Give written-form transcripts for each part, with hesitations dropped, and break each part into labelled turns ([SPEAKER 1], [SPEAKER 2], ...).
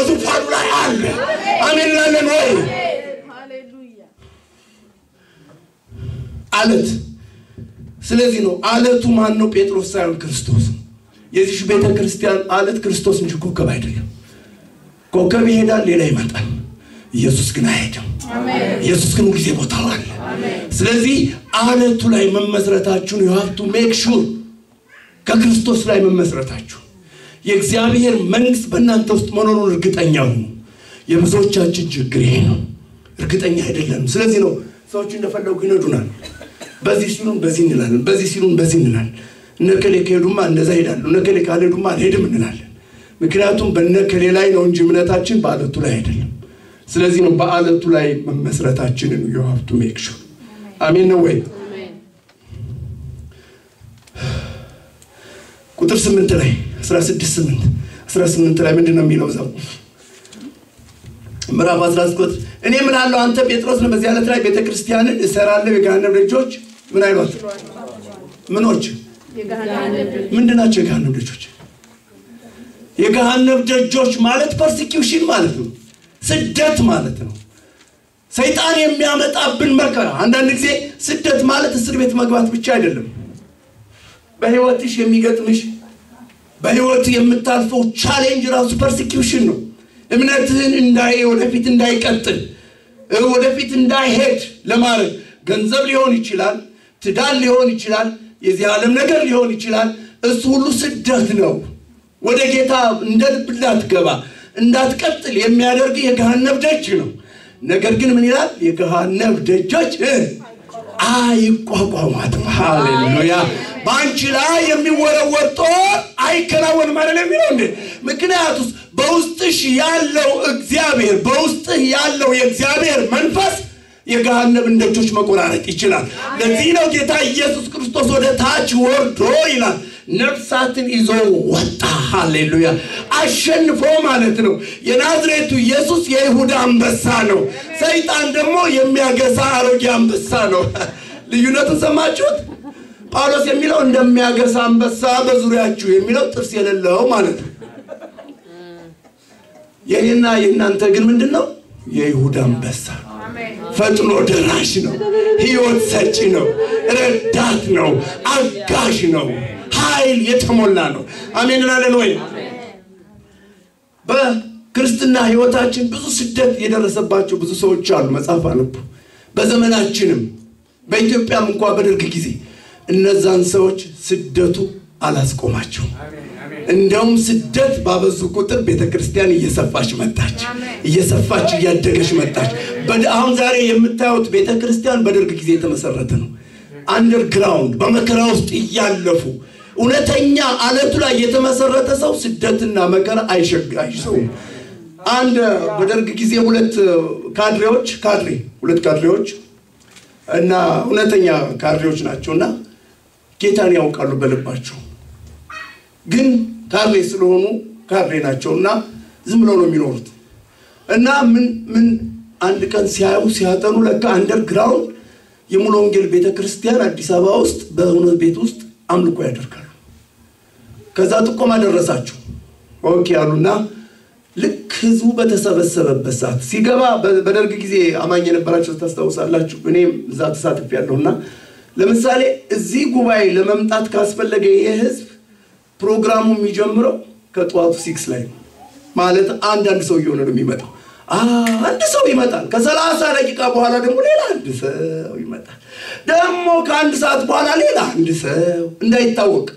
[SPEAKER 1] በዙፋኑ ላይ አለ። አሜን እንላለን ወይ? አለት። ስለዚህ ነው አለቱ ማን ነው? ጴጥሮስ ሳይሆን ክርስቶስ። የዚህ ቤተ ክርስቲያን አለት ክርስቶስ እንጂ ኮከብ አይደለም። ኮከብ ይሄዳል፣ ሌላ ይመጣል። ኢየሱስ ግን አይሄድም። ኢየሱስ ግን ሁልጊዜ ቦታው አለ። ስለዚህ አለቱ ላይ መመስረታችሁን you have to make sure ከክርስቶስ ላይ መመስረታችሁ፣ የእግዚአብሔር መንግስት በእናንተ ውስጥ መኖሩን እርግጠኛ ሁኑ። የብዙዎቻችን ችግር ይሄ ነው፣ እርግጠኛ አይደለንም። ስለዚህ ነው ሰዎች እንደፈለጉ ይነዱናል። በዚህ ሲሉን በዚህ እንላለን፣ በዚህ ሲሉን በዚህ እንላለን። እነከሌ ከሄዱማ እንደዛ ሄዳሉ፣ እነከሌ ካልሄዱማ አልሄድም እንላለን። ምክንያቱም በነከሌ ላይ ነው እንጂ እምነታችን በአለቱ ላይ አይደለም። ስለዚህ ነው በአለቱ ላይ መመስረታችንን you have to make sure። አሜን ነው ወይ? ቁጥር 8 ላይ 16 8 18 ላይ ምንድን ነው የሚለው? እዛው ምዕራፍ 16 እኔ እምልሃለሁ አንተ ጴጥሮስ ነህ፣ በዚህ ዓለት ላይ ቤተክርስቲያንን እሰራለሁ፣ የገሃነም ደጆች ምን አይሏት? ምኖች ምንድን ናቸው የገሃነም ደጆች? የገሃነም ደጆች ማለት persecution ማለት ነው፣ ስደት ማለት ነው። ሰይጣን የሚያመጣብን መከራ። አንዳንድ ጊዜ ስደት ማለት እስር ቤት መግባት ብቻ አይደለም። በህይወትሽ የሚገጥምሽ፣ በህይወት የምታልፈው challenge ራሱ persecution ነው። እምነትህን ወደፊት እንዳይቀጥል፣ ወደፊት እንዳይሄድ ለማድረግ ገንዘብ ሊሆን ይችላል፣ ትዳር ሊሆን ይችላል፣ የዚህ ዓለም ነገር ሊሆን ይችላል። እሱ ሁሉ ስደት ነው። ወደ ጌታ እንደ ልብ እንዳትገባ፣ እንዳትቀጥል የሚያደርግ የገሃነም ደጅ ነው። ነገር ግን ምን ይላል? የገሃነም ደጆች አይቋቋሟትም። ሃሌሉያ! በአንቺ ላይ የሚወረወር ጦር አይከናወንም አይደል የሚለው እንዴ? ምክንያቱስ በውስጥሽ ያለው እግዚአብሔር፣ በውስጥህ ያለው የእግዚአብሔር መንፈስ የገሃነምን ደጆች መቆራረጥ ይችላል። ለዚህ ነው ጌታ ኢየሱስ ክርስቶስ ወደ ታች ወርዶ ይላል ነፍሳትን ይዞ ወጣ። ሃሌሉያ! አሸንፎ ማለት ነው። የናዝሬቱ ኢየሱስ የይሁዳ አንበሳ ነው። ሰይጣን ደግሞ የሚያገሳ አሮጌ አንበሳ ነው። ልዩነቱን ሰማችሁት? ጳውሎስ የሚለው እንደሚያገሳ አንበሳ በዙሪያችሁ የሚለው ጥርስ የሌለው ማለት ነው። የኔና የእናንተ ግን ምንድነው? የይሁዳ አንበሳ ፈጥኖ ደራሽ ነው። ህይወት ሰጪ ነው። ረዳት ነው። አጋዥ ነው። ኃይል የተሞላ ነው። አሜን እንላለን ወይ? በክርስትና ህይወታችን ብዙ ስደት የደረሰባቸው ብዙ ሰዎች አሉ። መጽሐፍ አነቡ። በዘመናችንም በኢትዮጵያም እንኳን በደርግ ጊዜ እነዛን ሰዎች ስደቱ አላስቆማቸው። እንደውም ስደት ባበዙ ቁጥር ቤተክርስቲያን እየሰፋች መጣች፣ እየሰፋች እያደገች መጣች። አሁን ዛሬ የምታዩት ቤተክርስቲያን በደርግ ጊዜ የተመሰረተ ነው። አንደርግራውንድ በመከራ ውስጥ እያለፉ እውነተኛ አለቱ ላይ የተመሰረተ ሰው ስደትና መከራ አይሸጋይሰውም። አንድ በደርግ ጊዜ ሁለት ካድሬዎች ሁለት ካድሬዎች እና እውነተኛ ካድሬዎች ናቸውና ጌታን ያውቃሉ በልባቸው፣ ግን ካድሬ ስለሆኑ ካድሬ ናቸውና ዝም ብለው ነው የሚኖሩት። እና ምን ምን አንድ ቀን ሲያዩ ሲያጠኑ ለካ አንደርግራውንድ የሙሉ ወንጌል ቤተክርስቲያን አዲስ አበባ ውስጥ በሆነ ቤት ውስጥ አምልኮ ያደርጋሉ። ከዛ ጥቆማ ደረሳቸው። okay አሉና ልክ ህዝቡ በተሰበሰበበት ሰዓት ሲገባ፣ በደርግ ጊዜ አማኝ የነበራችሁ ታስታውሳላችሁ። እኔም እዛ ተሳትፌያለሁና ለምሳሌ እዚህ ጉባኤ ለመምጣት ካስፈለገ ይሄ ህዝብ ፕሮግራሙ የሚጀምረው ከጠዋቱ 6 ላይ ነው። ማለት አንዳንድ ሰው እየሆነ ነው የሚመጣው። አንድ ሰው ይመጣል። ከ30 ደቂቃ በኋላ ደግሞ ሌላ አንድ ሰው ይመጣል። ደግሞ ከአንድ ሰዓት በኋላ ሌላ አንድ ሰው እንዳይታወቅ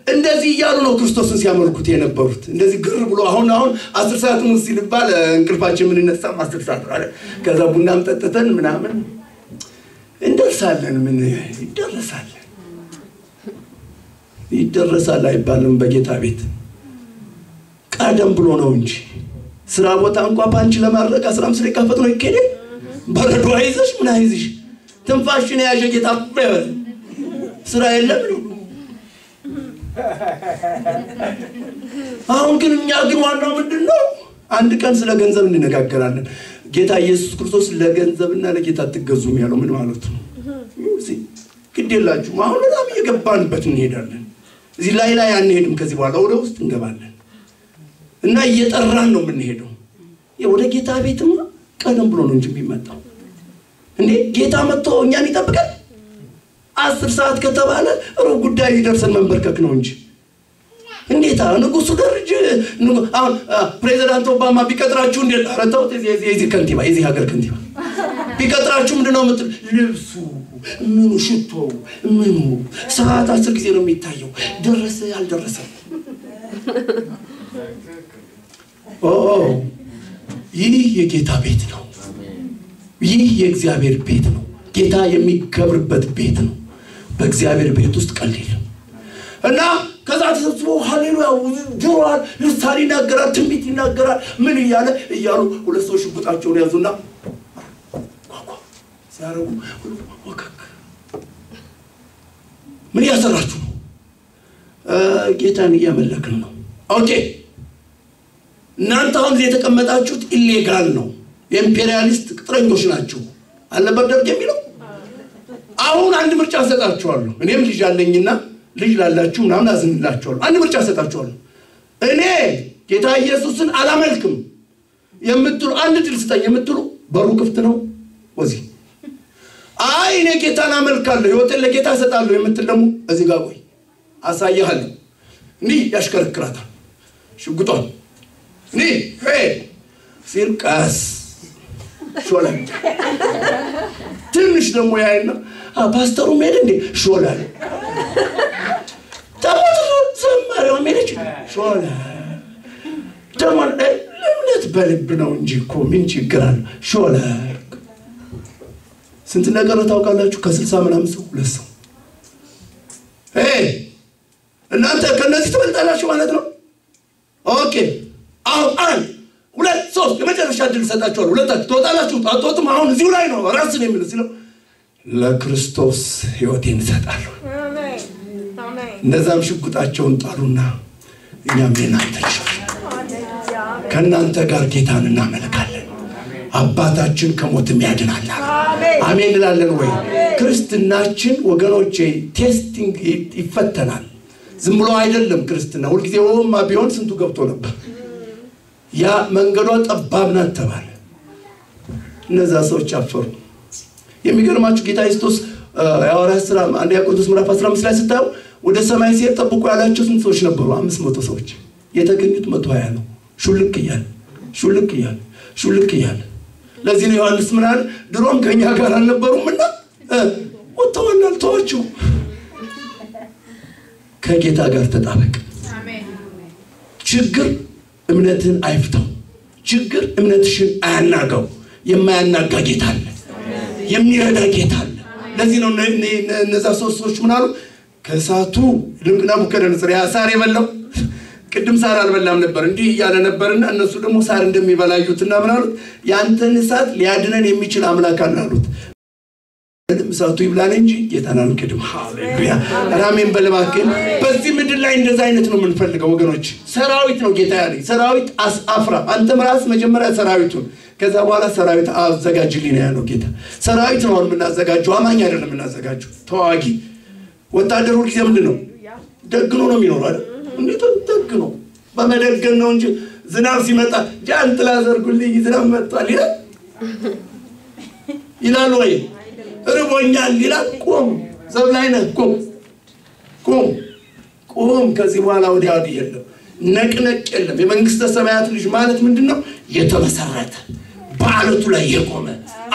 [SPEAKER 1] እንደዚህ እያሉ ነው ክርስቶስን ሲያመልኩት የነበሩት። እንደዚህ ግር ብሎ አሁን 10 ሰዓት ሙሉ ሲባል እንቅልፋችን የምንነሳም 10 ሰዓት ነው አይደል? ከዛ ቡናም ጠጥተን ምናምን እንደርሳለን። ምን ይደረሳል? ይደረሳል አይባልም በጌታ ቤት። ቀደም ብሎ ነው እንጂ ስራ ቦታ እንኳን ፓንች ለማድረግ 15 ደቂቃ ፈጥኖ ይኬዳል። በረዶ አይዘሽ ምን አይዝሽ ትንፋሽን የያዘ ጌታ ይበል። ስራ የለም ነው። አሁን ግን እኛ ግን ዋናው ምንድነው? አንድ ቀን ስለ ገንዘብ እንነጋገራለን። ጌታ ኢየሱስ ክርስቶስ ለገንዘብና ለጌታ አትገዙም ያለው ምን ማለት ነው? ግድ የላችሁም። አሁን በጣም እየገባንበት እንሄዳለን። እዚህ ላይ ላይ አንሄድም። ከዚህ በኋላ ወደ ውስጥ እንገባለን እና እየጠራን ነው የምንሄደው። ወደ ጌታ ቤትማ ቀደም ብሎ ነው እንጂ የሚመጣው። እንዴ ጌታ መጥቶ እኛን ይጠብቃል? 10 ሰዓት ከተባለ ሩብ ጉዳይ ሊደርሰን መንበርከክ ነው እንጂ። እንዴታ ንጉሱ ደርጅ አሁን ፕሬዚዳንት ኦባማ ቢቀጥራችሁ እንዴት? ኧረ ተውት። የዚህ ከንቲባ የዚህ ሀገር ከንቲባ ቢቀጥራችሁ ምንድነው የምትል? ልብሱ ምኑ ሽቶው ምኑ ሰዓት 10 ጊዜ ነው የሚታየው። ደረሰ አልደረሰም? ኦ ይህ የጌታ ቤት ነው። ይህ የእግዚአብሔር ቤት ነው። ጌታ የሚከብርበት ቤት ነው። በእግዚአብሔር ቤት ውስጥ ቀልድ የለም። እና ከዛ ተሰብስቦ ሃሌሉያ ጆሯል፣ ልሳን ይናገራል፣ ትንቢት ይናገራል። ምን እያለ እያሉ ሁለት ሰዎች ሽጉጣቸውን ያዙና ኳኳ ሲያረጉ ወከክ ምን እያሰራችሁ ነው? ጌታን እያመለክን ነው። okay እናንተ አሁን እዚህ የተቀመጣችሁት illegal ነው፣ የኢምፔሪያሊስት ቅጥረኞች ናችሁ አልነበር ደርግ የሚለው? አሁን አንድ ምርጫ እሰጣችኋለሁ። እኔም ልጅ አለኝና ልጅ ላላችሁ ምናምን አዝንላችኋለሁ። አንድ ምርጫ እሰጣችኋለሁ። እኔ ጌታ ኢየሱስን አላመልክም የምትሉ አንድ ድል ስጠኝ የምትሉ በሩ ክፍት ነው። ወዚህ አይ እኔ ጌታን አመልካለሁ ሕይወቴን ለጌታ እሰጣለሁ የምትል ደግሞ እዚህ ጋር ቆይ አሳይሃለሁ። እንዲህ ያሽከረክራታል ሽጉጧን እንዲህ ሲል ቀስ ሾላ። ትንሽ ደግሞ ያይና ፓስተሩ ሄደ እንዴ ሾላ፣ ዘማሪው ሄደች ሾላ። ደግሞ እምነት በልብ ነው እንጂ እኮ ምን ችግር አለ? ሾላ። ስንት ነገር ታውቃላችሁ? ከ60 ምናምን ሰው 2 ሰው። እናንተ ከነዚህ ትበልጣላችሁ ማለት ነው። okay አሁን 1 2 3 የመጨረሻ እድል እሰጣችኋለሁ። ሁለታችሁ ትወጣላችሁ አትወጡም? አሁን እዚሁ ላይ ነው ራስን የሚለው ሲለው ለክርስቶስ ሕይወቴን እሰጣለሁ። እነዛም ሽጉጣቸውን ጣሉና እኛም የእናንተ ልጆች ከእናንተ ጋር ጌታን እናመልካለን፣ አባታችን ከሞትም ያድናል። አሜን እንላለን ወይ? ክርስትናችን ወገኖቼ testing ይፈተናል። ዝም ብሎ አይደለም ክርስትና። ሁልጊዜ ወማ ቢሆን ስንቱ ገብቶ ነበር። ያ መንገዷ ጠባብ ናት ተባለ። እነዛ ሰዎች አፈሩ። የሚገርማችሁ ጌታ ኢየሱስ የሐዋርያት ሥራ አንደኛ ቆሮንቶስ ምዕራፍ 15 ላይ ስታዩ ወደ ሰማይ ሲሄድ ጠብቁ ያላቸው ስንት ሰዎች ነበሩ? 500 ሰዎች። የተገኙት 120 ነው። ሹልክ እያለ ሹልክ እያለ ሹልክ እያለ። ለዚህ ነው ዮሐንስ ምን አለ? ድሮም ከኛ ጋር አልነበሩምና ወጥተዋል፣ ተዋቸው። ከጌታ ጋር ተጣበቅ። ችግር እምነትን አይፍታው። ችግር እምነትሽን አያናጋው። የማያናጋ ጌታ አለ፣ የሚረዳ ጌታ አለ። ለዚህ ነው እነዛ ሶስት ሰዎች ምን አሉ? ከእሳቱ ናቡከደነፆር ያ ሳር የበላው ቅድም ሳር አልበላም ነበር እንዲህ እያለ ነበርና እነሱ ደግሞ ሳር እንደሚበላዩትና ምን አሉት? ያንተን እሳት ሊያድነን የሚችል አምላክ አለ አሉት። እሳቱ ይብላን እንጂ ጌታን አንክድም። ሃሌሉያ አሜን በልባክን። በዚህ ምድር ላይ እንደዛ አይነት ነው የምንፈልገው ወገኖች። ሰራዊት ነው ጌታ ያለኝ። ሰራዊት አፍራ። አንተም ራስህ መጀመሪያ ሰራዊቱን ከዛ በኋላ ሰራዊት አዘጋጅልኝ ነው ያለው ጌታ። ሰራዊት ነው የምናዘጋጀው፣ አማኝ አይደለም የምናዘጋጀው። ተዋጊ ወታደር ሁልጊዜ ምንድን ነው? ደግኖ ነው የሚኖረው አይደል? እንዴት ደግኖ በመደገን ነው እንጂ ዝናብ ሲመጣ ጃንጥላ ዘርጉልኝ ዝናብ መጥቷል ይላል ይላል ወይ? ርቦኛል ይላል። ቁም፣ ዘብ ላይ ነህ፣ ቁም ቁም ቁም። ከዚህ በኋላ ወዲያ ወዲህ የለም፣ ነቅነቅ የለም። የመንግስተ ሰማያት ልጅ ማለት ምንድነው? የተመሰረተ በዓለቱ ላይ የቆመ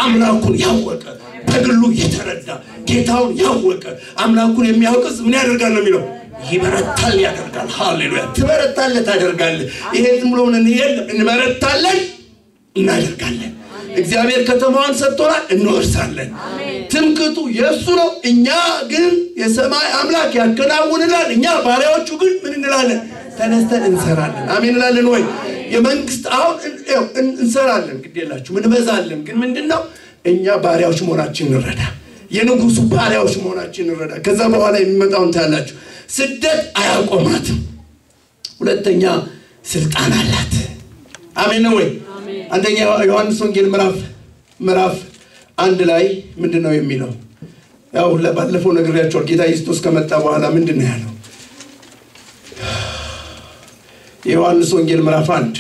[SPEAKER 1] አምላኩን ያወቀ በግሉ የተረዳ ጌታውን ያወቀ አምላኩን የሚያውቅስ ምን ያደርጋል ነው የሚለው? ይበረታል፣ ያደርጋል። ሃሌሉያ! ትበረታለህ፣ ታደርጋለህ። ይሄ ዝም ብሎ ምን የለም፣ እንበረታለን፣ እናደርጋለን። እግዚአብሔር ከተማዋን ሰጥቶናል፣ እንወርሳለን። ትምክቱ የእሱ ነው። እኛ ግን የሰማይ አምላክ ያከናውንላል። እኛ ባሪያዎቹ ግን ምን እንላለን? ተነስተን እንሰራለን። አሜን እንላለን ወይ? የመንግስት አሁን እንሰራለን፣ ግድ የላችሁም፣ እንበዛለን። ግን ምንድነው? እኛ ባሪያዎች መሆናችን እንረዳ። የንጉሱ ባሪያዎች መሆናችን እንረዳ። ከዛ በኋላ የሚመጣውን ታያላችሁ። ስደት አያቆማትም። ሁለተኛ ስልጣን አላት። አሜን ነው ወይ? አንደኛ ዮሐንስ ወንጌል ምዕራፍ 1 ላይ ምንድነው የሚለው? ያው ባለፈው ነግሬያቸዋለሁ። ጌታ ኢየሱስ ከመጣ በኋላ ምንድነው ያለው? የዮሐንስ ወንጌል ምዕራፍ 1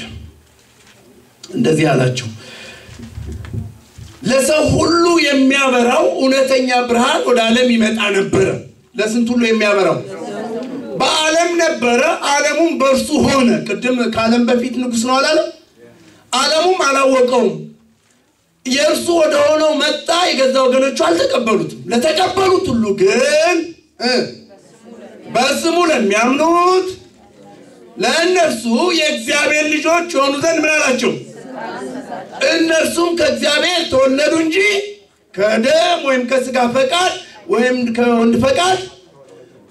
[SPEAKER 1] እንደዚህ አላቸው፣ ለሰው ሁሉ የሚያበራው እውነተኛ ብርሃን ወደ ዓለም ይመጣ ነበር። ለስንት ሁሉ የሚያበራው? በዓለም ነበረ፣ ዓለሙም በእርሱ ሆነ። ቅድም ከዓለም በፊት ንጉስ ነው አላለም? ዓለሙም አላወቀውም። የእርሱ ወደ ሆነው መጣ፣ የገዛ ወገኖቹ አልተቀበሉትም። ለተቀበሉት ሁሉ ግን በስሙ ለሚያምኑት ለእነርሱ የእግዚአብሔር ልጆች የሆኑ ዘንድ ምን አላቸው? እነርሱም ከእግዚአብሔር ተወለዱ እንጂ ከደም ወይም ከስጋ ፈቃድ ወይም ከወንድ ፈቃድ፣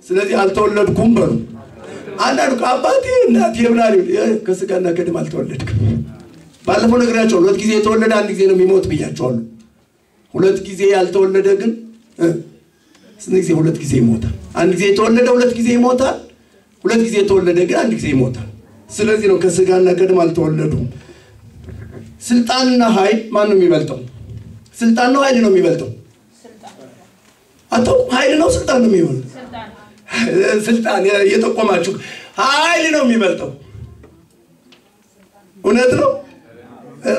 [SPEAKER 1] ስለዚህ አልተወለድኩም በሉ። አንዳንዱ አባቴ እናቴ ብላ ከስጋና ከደም አልተወለድክም። ባለፈው ነግሬያቸዋለሁ። ሁለት ጊዜ የተወለደ አንድ ጊዜ ነው የሚሞት ብያቸዋለሁ። ሁለት ጊዜ ያልተወለደ ግን ስንት ጊዜ? ሁለት ጊዜ ይሞታል። አንድ ጊዜ የተወለደ ሁለት ጊዜ ይሞታል። ሁለት ጊዜ የተወለደ ግን አንድ ጊዜ ይሞታል። ስለዚህ ነው ከስጋና ከደም አልተወለዱም። ስልጣንና ኃይል ማን ነው የሚበልጠው? ስልጣን ነው ኃይል ነው የሚበልጠው? አታውቁም? ኃይል ነው ስልጣን ነው የሚበልጠው? ስልጣን እየጠቆማችሁ ኃይል ነው የሚበልጠው። እውነት ነው።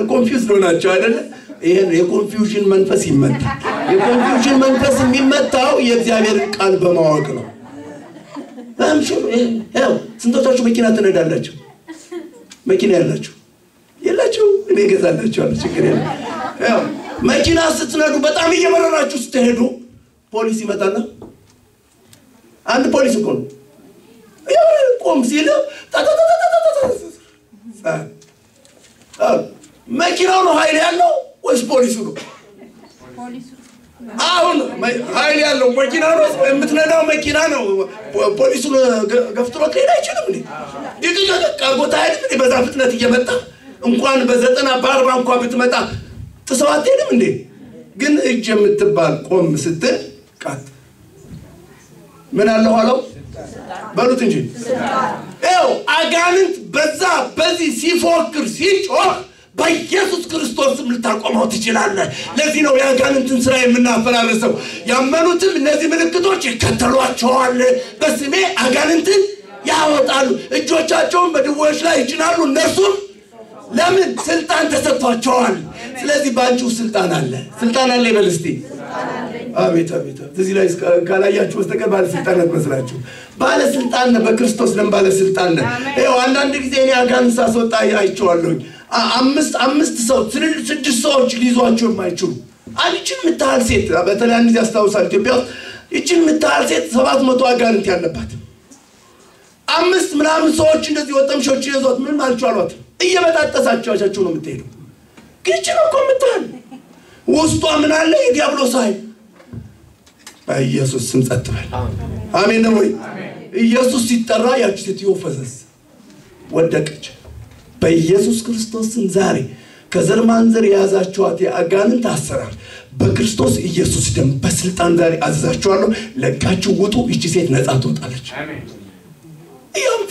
[SPEAKER 1] confuse ሆናችሁ አይደለ? ይሄን የ confusion መንፈስ ይመታል። የ confusion መንፈስ የሚመታው የእግዚአብሔርን ቃል በማወቅ ነው። ያው ስንቶቻችሁ መኪና ትነዳላችሁ? መኪና ያላችሁ የላችሁ? እኔ እገዛላችኋለሁ፣ ችግር የለም። ያው መኪና ስትነዱ በጣም እየበረራችሁ ስትሄዱ ፖሊስ ይመጣና፣ አንድ ፖሊስ እኮ ነው፣ ቆም ሲል መኪናው ነው ኃይል ያለው ወይስ ፖሊሱ ነው? አሁን ኃይል ያለው መኪና ነው፣ የምትነዳው መኪና ነው። ፖሊሱን ገፍትሮ ከሄድ አይችልም እንዴ? ድቅቅ አድርጎት አይሄድም እንዴ? በዛ ፍጥነት እየመጣ እንኳን በ90 በ40 እንኳን ብትመጣ ጥሰው አትሄድም እንዴ? ግን እጅ የምትባል ቆም ስትል ቃጥ ምን አለ ኋላው በሉት እንጂ። ይኸው አጋንንት በዛ በዚህ ሲፎክር ሲጮህ በኢየሱስ ክርስቶስም ልታቆመው ትችላለህ። ለዚህ ነው የአጋንንትን ስራ የምናፈራርሰው። ያመኑትም እነዚህ ምልክቶች ይከተሏቸዋል። በስሜ አጋንንትን ያወጣሉ፣ እጆቻቸውን በድውዮች ላይ ይጭናሉ፣ እነርሱም ለምን ስልጣን ተሰጥቷቸዋል። ስለዚህ ባንቺው ስልጣን አለ። ስልጣን አለ ይበል እስቲ። አቤት አቤት። እዚህ ላይ ካላያችሁ በስተቀር ባለስልጣን አትመስላችሁ። ባለስልጣን ነህ፣ በክርስቶስ ደም ባለስልጣን ነህ። ይኸው አንዳንድ ጊዜ እኔ አጋንንት ሳስወጣ አይቼዋለሁኝ። አምስት ሰው ስድስት ሰዎች ሊይዟቸው የማይችሉ አንቺን የምታህል ሴት፣ በተለይ አንድ ጊዜ አስታውሳለሁ፣ ኢትዮጵያ ውስጥ ይችን የምታህል ሴት 700 አጋንንት ያለባት አምስት ምናምን ሰዎች እንደዚህ ወጠምሾች ይዟት ምንም አልቻሏትም። እየበጣጠሳቸው ነው የምትሄደው። ግን ይችን እኮ የምታህል ውስጧ ምን አለ? የዲያብሎስ ኃይል። በኢየሱስ ስም ጸጥ በል። አሜን ነው ወይ? ኢየሱስ ሲጠራ ያቺ ሴትዮ ፈዘዝ ወደቀች። በኢየሱስ ክርስቶስ ስም ዛሬ ከዘር ማንዘር የያዛችኋት የአጋንንት አሰራር በክርስቶስ ኢየሱስ ደም በስልጣን ዛሬ አዘዛችኋለሁ፣ ለቃችሁ ውጡ። ይቺ ሴት ነፃ ትወጣለች።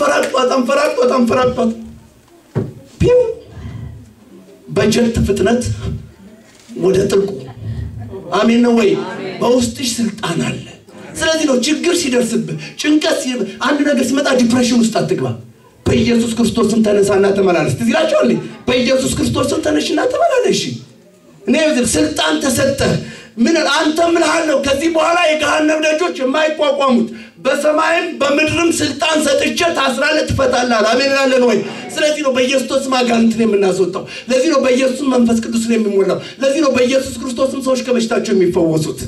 [SPEAKER 1] አንፈራግጧት አንፈራግጧት አንፈራግጧት ፒው በጀት ፍጥነት ወደ ጥልቁ። አሜን ነው ወይ? በውስጥሽ ስልጣን አለ። ስለዚህ ነው ችግር ሲደርስብህ፣ ጭንቀት፣ አንድ ነገር ሲመጣ depression ውስጥ አትግባ። በኢየሱስ ክርስቶስም ተነሳና ተመላለስ። ትዝ ይላችኋል። በኢየሱስ ክርስቶስም ተነሽና ተመላለሽ። እኔ ስልጣን ተሰጠ። ምን አንተ እምልሃለሁ ከዚህ በኋላ የገሃነም ደጆች የማይቋቋሙት በሰማይም በምድርም ስልጣን ሰጥቼ ታስራለህ፣ ትፈታለህ። አሜን እላለን ወይ? ስለዚህ ነው በኢየሱስ ስም አጋንንትን የምናስወጣው። ለዚህ ነው በኢየሱስ መንፈስ ቅዱስን የሚሞላው። ለዚህ ነው በኢየሱስ ክርስቶስም ሰዎች ከበሽታቸው የሚፈወሱት።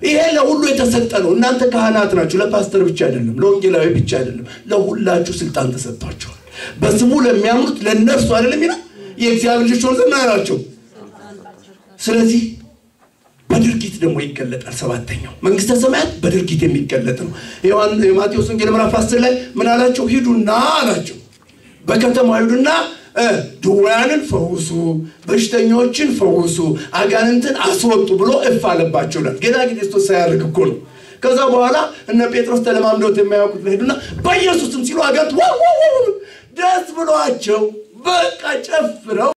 [SPEAKER 1] ይሄ ለሁሉ የተሰጠ ነው። እናንተ ካህናት ናችሁ። ለፓስተር ብቻ አይደለም፣ ለወንጌላዊ ብቻ አይደለም፣ ለሁላችሁ ስልጣን ተሰጥቷቸዋል። በስሙ ለሚያምኑት ለነርሱ አይደለም ይላል የእግዚአብሔር ልጆች ሆኑ ዘንድ አላቸው። ስለዚህ በድርጊት ደግሞ ይገለጣል። ሰባተኛው መንግስተ ሰማያት በድርጊት የሚገለጥ ነው። የማቴዎስ ወንጌል ምዕራፍ 10 ላይ ምን አላቸው? ሂዱና አላቸው፣ በከተማ ሂዱና ድውያንን ፈውሱ፣ በሽተኞችን ፈውሱ፣ አጋንንትን አስወጡ ብሎ እፍ አለባቸው ይላል። ገና ክርስቶስ ሳያርግ እኮ ነው። ከዛ በኋላ እነ ጴጥሮስ ተለማምደውት የማያውቁት ሄዱና በኢየሱስም ሲሉ አጋንንት ዋው ዋው ደስ ብሏቸው በቃ ጨፍረው